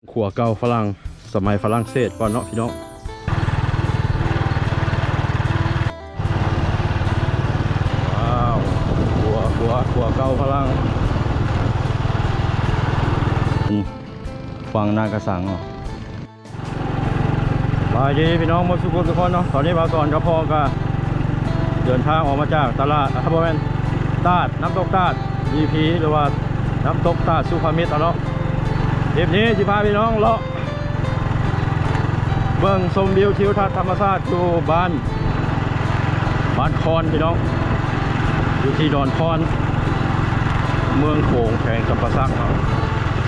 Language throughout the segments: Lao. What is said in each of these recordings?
ຂົວເກົ່າຝຣັ່ງ ສະໄໝຝຣັ່ງເສດກ່ອນເນາະພີ່ນ້ອງ. ວ້າວ ຂົວ ຂົວ ຂົວເກົ່າຝຣັ່ງ ຝັ່ງນາກະສັງເນາະ. ສະບາຍດີພີ່ນ້ອງໝົດສູ່ຄົນທຸກຄົນເນາະ. ຕອນນີ້ບ່າວສອນກັບພໍ່ກະເດີນທາງອອກມາຈາກຕະຫຼາດ ອາ ບໍ່ແມ່ນ ຕາດ ນ້ຳຕົກຕາດ ບີພີ ຫຼືວ່ານ້ຳຕົກຕາດສຸພາມິດເນາະ. ຄລິບນີ້ຊິພາພີ່ນ້ອງເລາະເບິ່ງຊົມວິວທິວທັດທຳມະຊາດຢູ່ບ້ານ ບ້ານຄອນພີ່ນ້ອງ ຢູ່ທີ່ດອນຄອນ ເມືອງໂຂງ ແຂວງຈຳປາສັກເນາະ.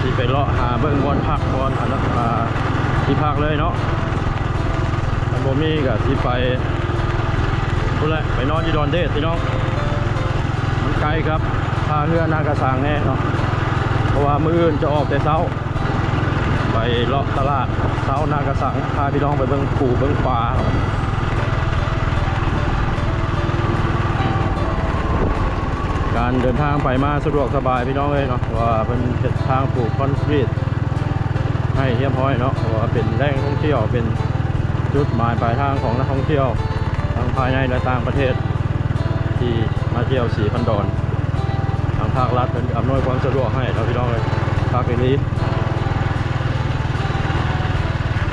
ຊິໄປເລາະຫາເບິ່ງບ່ອນພັກ ບ່ອນ ອາ ທີ່ພັກເລີຍເນາະ. ຄັນບໍ່ມີກະຊິໄປພຸ້ນແຫຼະ ໄປນອນຢູ່ດອນເດດພີ່ນ້ອງ. ມັນໄກກັບທ່າເຮືອນາກະສັງແນ່ເນາະ ເພາະວ່າມື້ອື່ນຈະອອກແຕ່ເຊົ້າ ໄປເລາະຕະຫຼາດເຊົ້ານາກະສັງ ພາພີ່ນ້ອງໄປເບິ່ງປູເບິ່ງປາ. ການເດີນທາງໄປມາສະດວກສະບາຍພີ່ນ້ອງເອີຍເນາະ ເພາະວ່າເພິ່ນເຮັດທາງປູຄອນກຣີດໃຫ້ຮຽບຮ້ອຍເນາະ ເພາະວ່າເປັນແຫຼ່ງທ່ອງທ່ຽວ ເປັນຈຸດໝາຍປາຍທາງຂອງນັກທ່ອງທ່ຽວ ທັງພາຍໃນ ແລະ ຕ່າງປະເທດ ທີ່ມາທ່ຽວສີພັນດອນ. ທາງພາກລັດເພິ່ນອຳນວຍຄວາມສະດວກໃຫ້ເນາະພີ່ນ້ອງເອີຍ ຄັກອີ່ຫຼີ.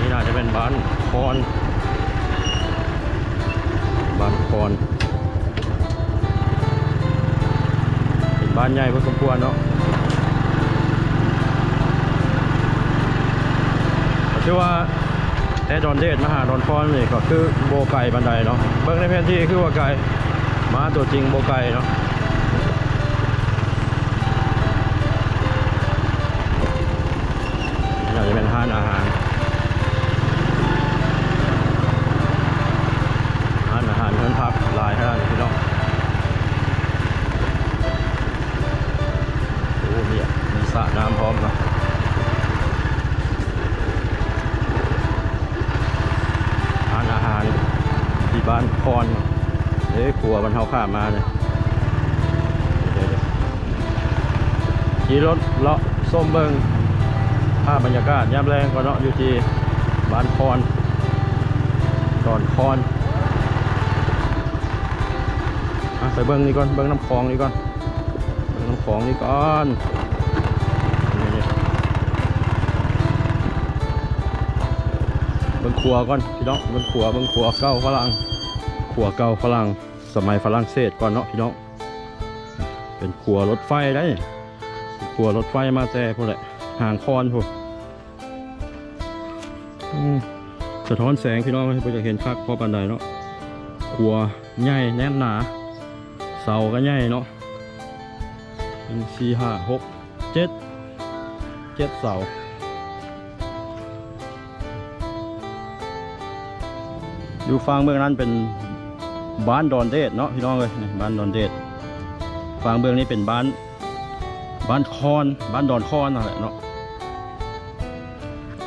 ນີ້ໜ້າຈະເປັນບ້ານຄອນ ບ້ານຄອນ ເປັນບ້ານໃຫຍ່ພໍສົມຄວນເນາະ. ກໍຖືວ່າແຕ່ດອນເດດມາຫາດອນຄອນນີ້ກໍຄືບໍ່ໄກປານໃດເນາະ ເບິ່ງໃນແຜນທີ່ຄືວ່າໄກ ມາຕົວຈິງບໍ່ໄກເນາະ. ໜ້າຈະເປັນຮ້ານອາຫານ ຮ້ານອາຫານເຮືອນພັກຫຼາຍຂະໜາດນີ້ພີ່ນ້ອງ. ໂອ້ ມີ ມີສະນ້ຳພ້ອມເນາະ. ຮ້ານອາຫານທີ່ບ້ານຄອນ ເອີ ຂົວບ້ານເຮົາຂ້າມມານີ້. ຂີ່ລົດເລາະຊົມເບິ່ງພາບບັນຍາກາດຍາມແລງກ່ອນເນາະ ຢູ່ທີ່ບ້ານຄອນ ດອນຄອນ. ອ່ະ ໄປເບິ່ງນີ້ກ່ອນ ເບິ່ງນ້ຳຂອງນີ້ກ່ອນ ເບິ່ງນ້ຳຂອງນີ້ກ່ອນ. ນີ້ ເບິ່ງຂົວກ່ອນພີ່ນ້ອງ ເບິ່ງຂົວ ເບິ່ງຂົວເກົ່າຝຣັ່ງ ຂົວເກົ່າຝຣັ່ງ ສະໄໝຝຣັ່ງເສດກ່ອນເນາະພີ່ນ້ອງ. ເປັນຂົວລົດໄຟໄດ໋ ເປັນຂົວລົດໄຟມາແຕ່ພຸ້ນແຫຼະ ຫາງຄອນພຸ້ນ. ອືມ ສະທ້ອນແສງພີ່ນ້ອງເອີຍ ບໍ່ຢາກເຫັນຄັກພໍປານໃດເນາະ. ຂົວໃຫຍ່ແໜ້ນໜາ ເສົາກໍໃຫຍ່ເນາະ ໜຶ່ງ ສີ່ ຫ້າ ຫົກ ເຈັດ ເຈັດເສົາ. ຢູ່ຝັ່ງເບື້ອງນັ້ນເປັນບ້ານດອນເດດເນາະພີ່ນ້ອງເອີຍ ນີ້ບ້ານດອນເດດ. ຝັ່ງເບື້ອງນີ້ເປັນບ້ານ ບ້ານຄອນ ບ້ານດອນຄອນນັ້ນແຫຼະເນາະ.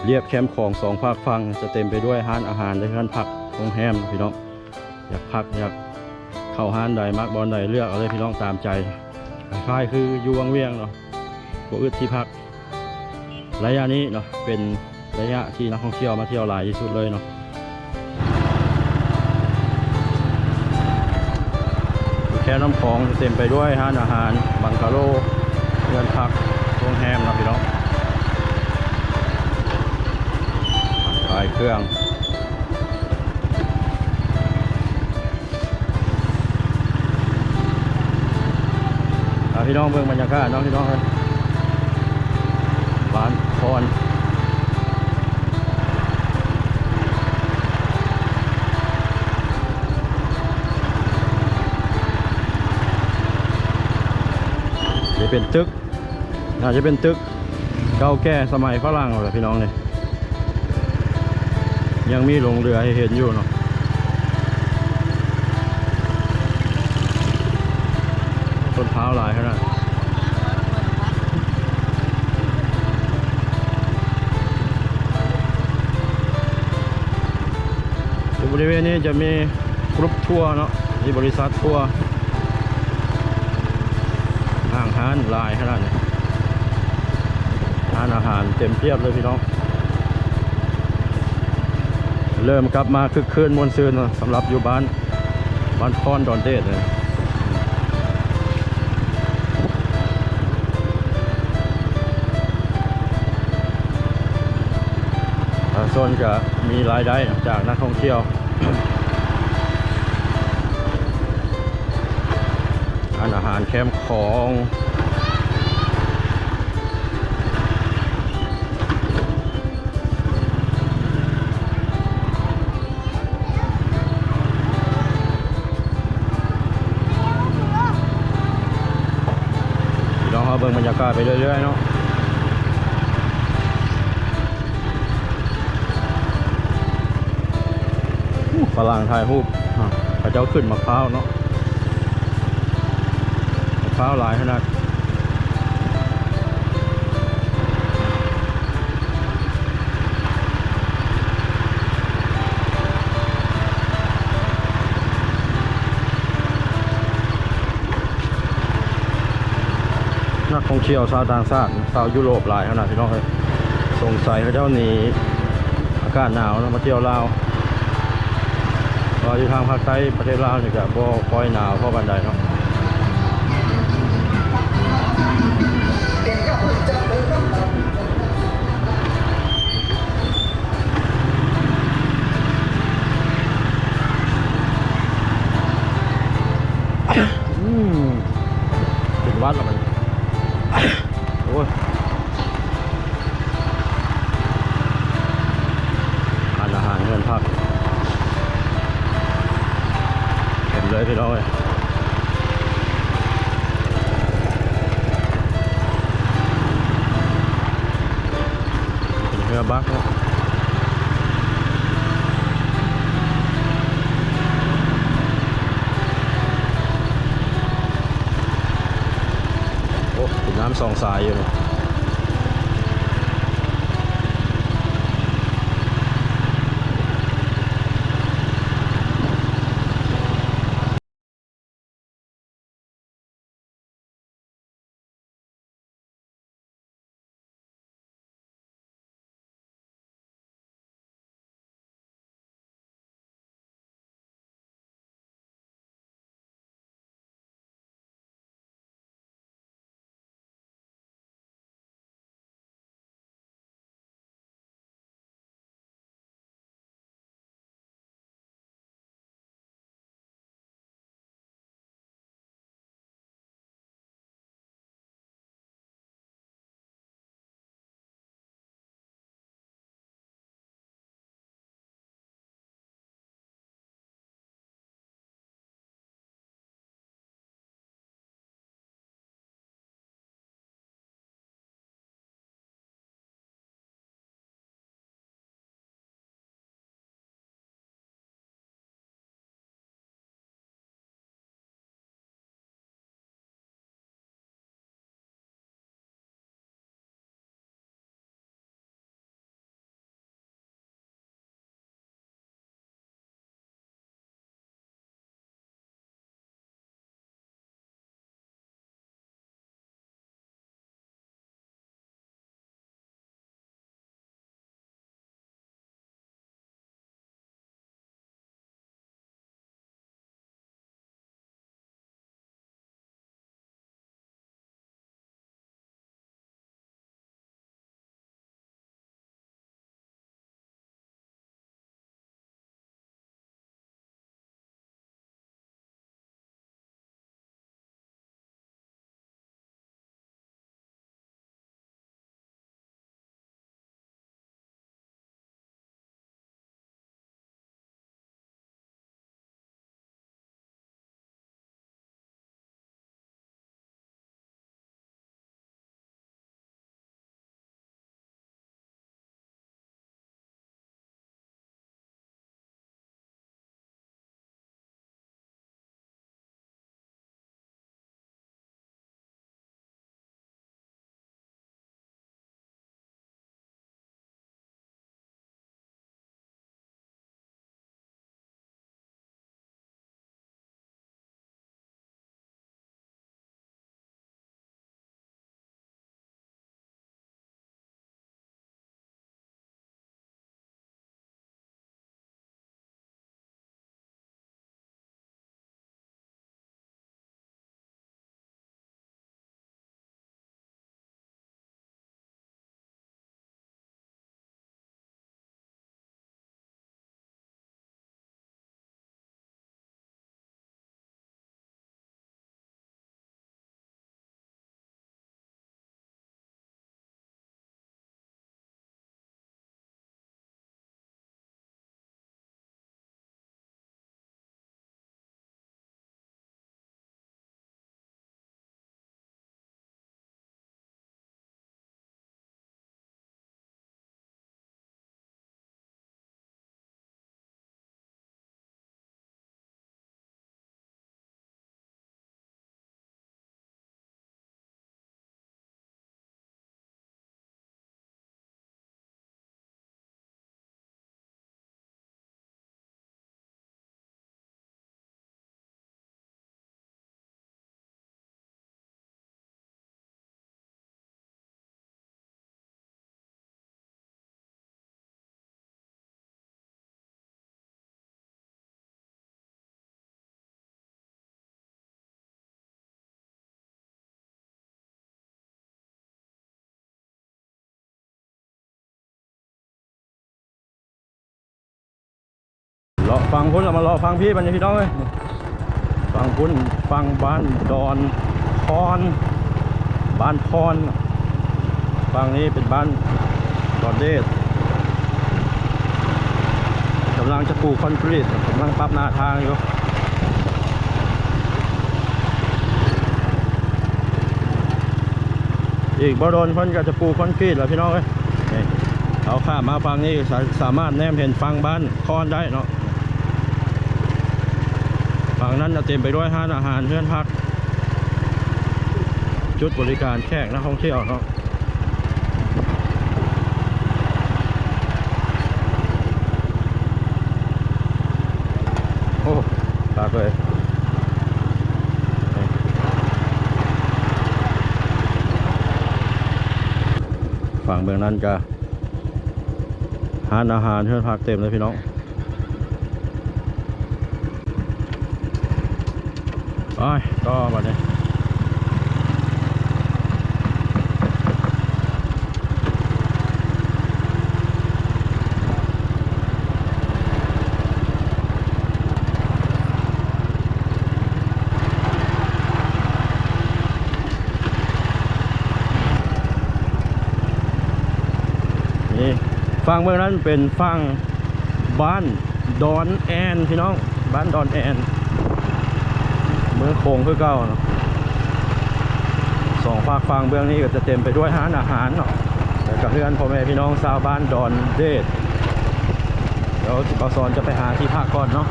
ລຽບແຄມຂອງສອງຟາກຝັ່ງຈະເຕັມໄປດ້ວຍຮ້ານອາຫານ ແລະ ເຮືອນພັກໂຮງແຮມເນາະພີ່ນ້ອງ. ຢາກພັກ ຢາກເຂົ້າຮ້ານໃດ ມັກບ່ອນໃດ ເລືອກເອົາເລີຍພີ່ນ້ອງ ຕາມໃຈ. ຄ້າຍໆຄືຢູ່ວັງວຽງເນາະ ບໍ່ອຶດທີ່ພັກ. ໄລຍະນີ້ເນາະ ເປັນໄລຍະທີ່ນັກທ່ອງທ່ຽວມາທ່ຽວຫຼາຍທີ່ສຸດເລີຍເນາະ. ແຄມນ້ຳຂອງເຕັມໄປດ້ວຍຮ້ານອາຫານ ບັງກາໂລ ເຮືອນພັກ ໂຮງແຮມເນາະພີ່ນ້ອງ ຂາຍເຄື່ອງ. ພາພີ່ນ້ອງເບິ່ງບັນຍາກາດເນາະພີ່ນ້ອງເອີຍ ບ້ານຄອນ. ນີ້ເປັນຕຶກ ໜ້າຈະເປັນຕຶກເກົ່າແກ່ສະໄໝຝຣັ່ງແຫຼະພີ່ນ້ອງນີ້ ຍັງມີຫຼົງເຫຼືອໃຫ້ເຫັນຢູ່ເນາະ. ຕົ້ນພ້າວຫຼາຍຂະໜາດ. ຢູ່ບໍລິເວນນີ້ຈະມີ ກຣຸບທົວເນາະ ມີບໍລິສັດທົວ ຫ້າງຮ້ານຫຼາຍຂະໜາດນີ້. ອ ຮ້ານອາຫານເຕັມປຽບເລີຍພີ່ນ້ອງ ເລີ່ມກັບມາຄຶກຄື້ນມ່ວນຊື່ນເນາະ ສຳລັບຢູ່ບ້ານ ບ້ານຄອນດອນເດດເນາະ. ປະຊາຊົນກະມີລາຍໄດ້ຈາກນັກທ່ອງທ່ຽວ. ຮ້ານອາຫານແຄມຂອງ ພີ່ນ້ອງເຮົາເບິ່ງບັນຍາກາດໄປເລື້ອຍໆເນາະ. ຝຣັ່ງຖ່າຍຮູບ ເຂົາເຈົ້າຂຶ້ນໝາກພ້າວເນາະ ໝາກພ້າວຫຼາຍຂະໜາດ. ນັກທ່ອງທ່ຽວຊາວຕ່າງຊາດ ຊາວຢູໂຣບຫຼາຍຂະໜາດ ພີ່ນ້ອງເອີຍ. ສົງໄສເຂົາເຈົ້າໜີອາກາດໜາວເນາະ ມາທ່ຽວລາວ. ເພາະຢູ່ທາງພາກໃຕ້ປະເທດລາວນີ້ກະບໍ່ຄ່ອຍໜາວພໍປານໃດເນາະ. ອືມ ເປັນຫວັດລະບັດນີ້ ໂອ້ຍ. ຮ້ານອາຫານເຮືອນພັກ ເຕັມເລີຍພີ່ນ້ອງເອີຍ. ເປັນເຮືອບັກເນາະ. ໂອ້ ເປັນນ້ຳສອງສາຍຢູ່ນີ້. ເລາະຝັ່ງພຸ້ນ ແລ້ວມາເລາະຝັ່ງພີ້ບັດນີ້ພີ່ນ້ອງເອີຍ. ຝັ່ງພຸ້ນ ຝັ່ງບ້ານດອນພອນ ບ້ານພອນ. ຝັ່ງນີ້ເປັນບ້ານດອນເດດ ກຳລັງຈະປູຄອນກຣີດ ກຳລັງປັບໜ້າທາງຢູ່. ອີກບໍ່ດົນເພິ່ນກໍຈະປູຄອນກຣີດແລ້ວພີ່ນ້ອງເອີຍ. ນີ້ ເຮົາຂ້າມມາຝັ່ງນີ້ ສາ ສາມາດແນມເຫັນຝັ່ງບ້ານຄອນໄດ້ເນາະ. ຝັ່ງນັ້ນຈະເຕັມໄປດ້ວຍຮ້ານອາຫານ ເຮືອນພັກ ຈຸດບໍລິການແຂກນັກທ່ອງທ່ຽວເນາະ. ໂອ້ ຄັກເລີຍ. ຝັ່ງເບື້ອງນັ້ນກະຮ້ານອາຫານ ເຮືອນພັກເຕັມເລີຍພີ່ນ້ອງ. ໄປຕໍ່ບັດນີ້. ນີ້ ຝັ່ງເບື້ອງນັ້ນເປັນຝັ່ງບ້ານດອນແອ່ນພີ່ນ້ອງ ບ້ານດອນແອ່ນ ເມືອງໂຂງຄືເກົ່າເນາະ. ສອງຟາກຝັ່ງເບື້ອງນີ້ກໍຈະເຕັມໄປດ້ວຍຮ້ານອາຫານເນາະ ແລ້ວກໍເຮືອນພໍ່ແມ່ພີ່ນ້ອງຊາວບ້ານດອນເດດ. ດຽວບ່າວສອນຈະໄປຫາທີ່ພັກກ່ອນເນາະ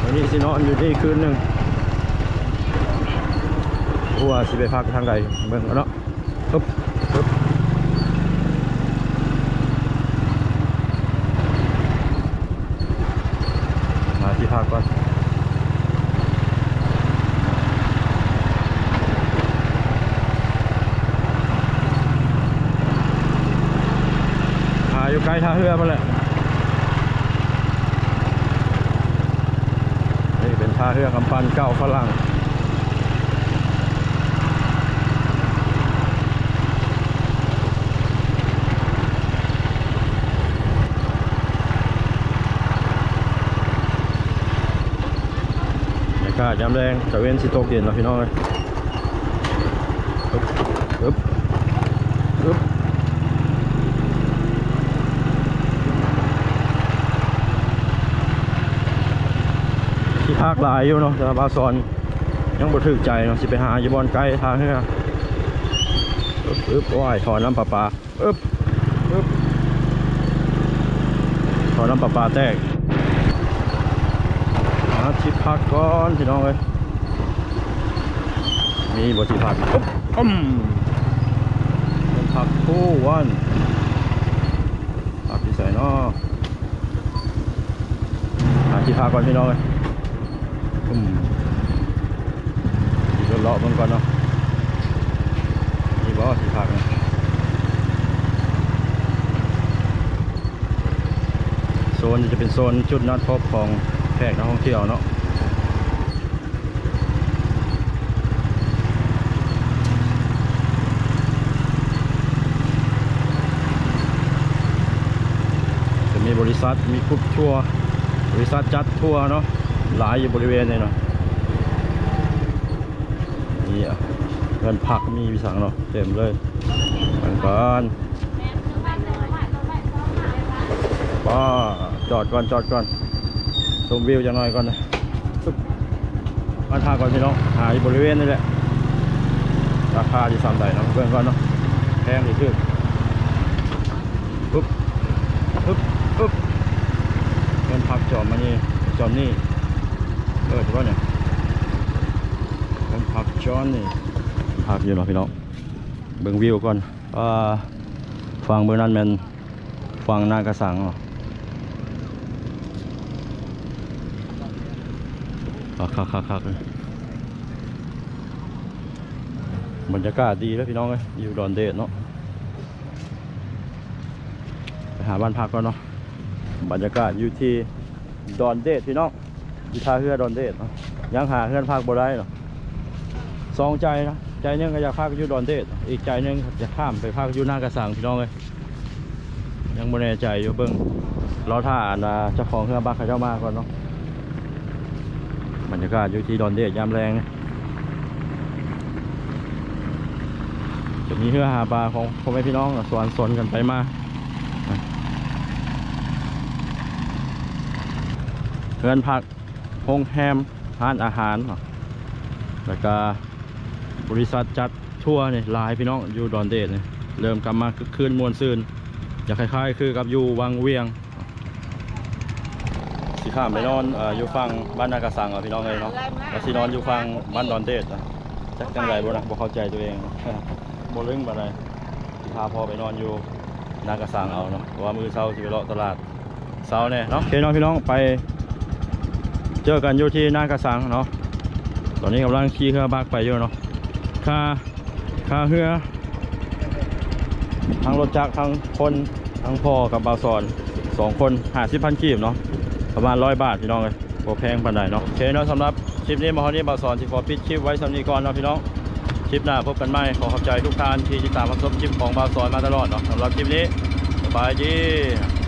ມື້ນີ້ຊິນອນຢູ່ນີ້ຄືນໜຶ່ງ. ບໍ່ຮູ້ວ່າຊິໄປພັກທາງໃດ ເບິ່ງເອົາເນາະ. ປຶບ ປຶບ ຫາທີ່ພັກກ່ອນ. ຫາຢູ່ໃກ້ທ່າເຮືອພຸ້ນແຫຼະ. ນີ້ເປັນທ່າເຮືອກຳປັ່ນເກົ່າຝຣັ່ງ. ບັນຍາກາດຍາມແລງ ຕາເວັນຊິຕົກດິນແລ້ວພີ່ນ້ອງເອີຍ. ອຶບ ອຶບ ອຶບ ທີ່ພັກຫຼາຍຢູ່ເນາະ ແຕ່ວ່າບ່າວສອນຍັງບໍ່ຖືກໃຈເນາະ ຊິໄປຫາຢູ່ບ່ອນໃກ້ທ່າເຮືອ. ອຶບ ອຶບ ໂອ້ຍ ທໍ່ນ້ຳປະປາ. ອຶບ ອຶບ ທໍ່ນ້ຳປະປາແຕກ. ຫາທີ່ພັກກ່ອນພີ່ນ້ອງເອີຍ ມີບໍ່ທີ່ພັກ? ອຶບ ອືມ ເປັນພັກຄູ່ວັນ ພັກຢູ່ໃສເນາະ? ຫາທີ່ພັກກ່ອນພີ່ນ້ອງເອີຍ. ອືມ ຂີ່ລົດເລາະເບິ່ງກ່ອນເນາະ ມີບໍ່ທີ່ພັກນະ? ໂຊນນີ້ຈະເປັນໂຊນຈຸດນັດພົບຂອງແຂກນັກທ່ອງທ່ຽວເນາະ. ຈະມີບໍລິສັດ ມີກຣຸບທົວ ບໍລິສັດຈັດທົວເນາະ ຫຼາຍຢູ່ບໍລິເວນນີ້ເນາະ. ນີ້ ເຮືອນພັກມີວິສັງເນາະ ເຕັມເລີຍ. ເບິ່ງກ່ອນ ປ້າ ຈອດກ່ອນ ຈອດກ່ອນ ຊົມວິວຈັກໜ້ອຍກ່ອນ. ມາຖ້າກ່ອນພີ່ນ້ອງ ຫາຢູ່ບໍລິເວນນີ້ແຫຼະ ລາຄາຊິສ່ຳໃດເນາະ ເບິ່ງກ່ອນເນາະ ແພງຫຼືຖືກ. ປຶບ ປຶບ ປຶບ ເຮືອນພັກຈອມອັນນີ້ ຈອມນີ້ ເອີ ຖືວ່ານີ້ ເຮືອນພັກຈອມນີ້ ພັກຢູ່ເນາະພີ່ນ້ອງ. ເບິ່ງວິວກ່ອນ ອ່າ ຝັ່ງເບິ່ງນັ້ນແມ່ນຝັ່ງນາກະສັງເນາະ. ຄັກໆໆໆ ບັນຍາກາດດີເດີພີ່ນ້ອງເອີຍ ຢູ່ດອນເດດເນາະ. ໄປຫາບ້ານພັກກ່ອນເນາະ. ບັນຍາກາດຢູ່ທີ່ດອນເດດພີ່ນ້ອງ ຢູ່ທ່າເຮືອດອນເດດເນາະ ຍັງຫາເຮືອນພັກບໍ່ໄດ້ເນາະ. ສອງໃຈນະ ໃຈໜຶ່ງກໍຢາກພັກຢູ່ດອນເດດ ອີກໃຈໜຶ່ງຢາກຂ້າມໄປພັກຢູ່ນາກະສັງພີ່ນ້ອງເອີຍ. ຍັງບໍ່ແນ່ໃຈຢູ່ ເບິ່ງລໍຖ້າອັນ ອ່າ ເຈົ້າຂອງເຮືອບັກເຂົາເຈົ້າມາກ່ອນເນາະ. ບັນຍາກາດຢູ່ທີ່ດອນເດດຍາມແລງນີ້ ຈະມີເຮືອຫາປາຂອງພໍ່ແມ່ພີ່ນ້ອງສວນສົນກັນໄປມາ ເຮືອນພັກ ໂຮງແຮມ ຮ້ານອາຫານເນາະ ແລ້ວກະບໍລິສັດຈັດທົວນີ້ຫຼາຍພີ່ນ້ອງ ຢູ່ດອນເດດນີ້ ເລີ່ມກັບມາຄຶກຄື້ນມ່ວນຊື່ນ ຈະຄ້າຍໆຄືກັບຢູ່ວັງວຽງ. ຊິຂ້າມໄປນອນ ເອີ ຢູ່ຝັ່ງບ້ານນາກະສັງເອົາພີ່ນ້ອງເອີຍເນາະ ວ່າຊິນອນຢູ່ຝັ່ງບ້ານດອນເດດ ຈັກຈັ່ງໃດບໍ່ນະ ບໍ່ເຂົ້າໃຈຕົວເອງ ບໍ່ລຶ້ງປານໃດ. ຊິພາພໍ່ໄປນອນຢູ່ນາກະສັງເອົາເນາະ ເພາະວ່າມື້ເຊົ້າຊິໄປເລາະຕະຫຼາດ ເຊົ້າແດ່ເນາະ. ໂອເຄເນາະພີ່ນ້ອງ ໄປເຈີກັນຢູ່ທີ່ນາກະສັງເນາະ. ຕອນນີ້ກຳລັງຂີ່ເຮືອບັກໄປຢູ່ເນາະ. ຄ່າ ຄ່າເຮືອ ທັງລົດຈັກ ທັງຄົນ ທັງພໍ່ກັບບ່າວສອນ ສອງຄົນ ຫ້າສິບພັນກີບເນາະ ປະມານຮ້ອຍບາດພີ່ນ້ອງເອີຍ ບໍ່ແພງປານໃດເນາະ. ໂອເຄເນາະ ສຳລັບຄລິບນີ້ມາຮອດນີ້ ບ່າວສອນຊິຂໍປິດຄລິບໄວ້ສ່ຳນີ້ກ່ອນເນາະພີ່ນ້ອງ. ຄລິບໜ້າພົບກັນໃໝ່. ຂໍຂອບໃຈທຸກທ່ານທີ່ຕິດຕາມຮັບຊົມຄລິບຂອງບ່າວສອນມາຕະຫຼອດເນາະ. ສຳລັບຄລິບນີ້ ສະບາຍດີ.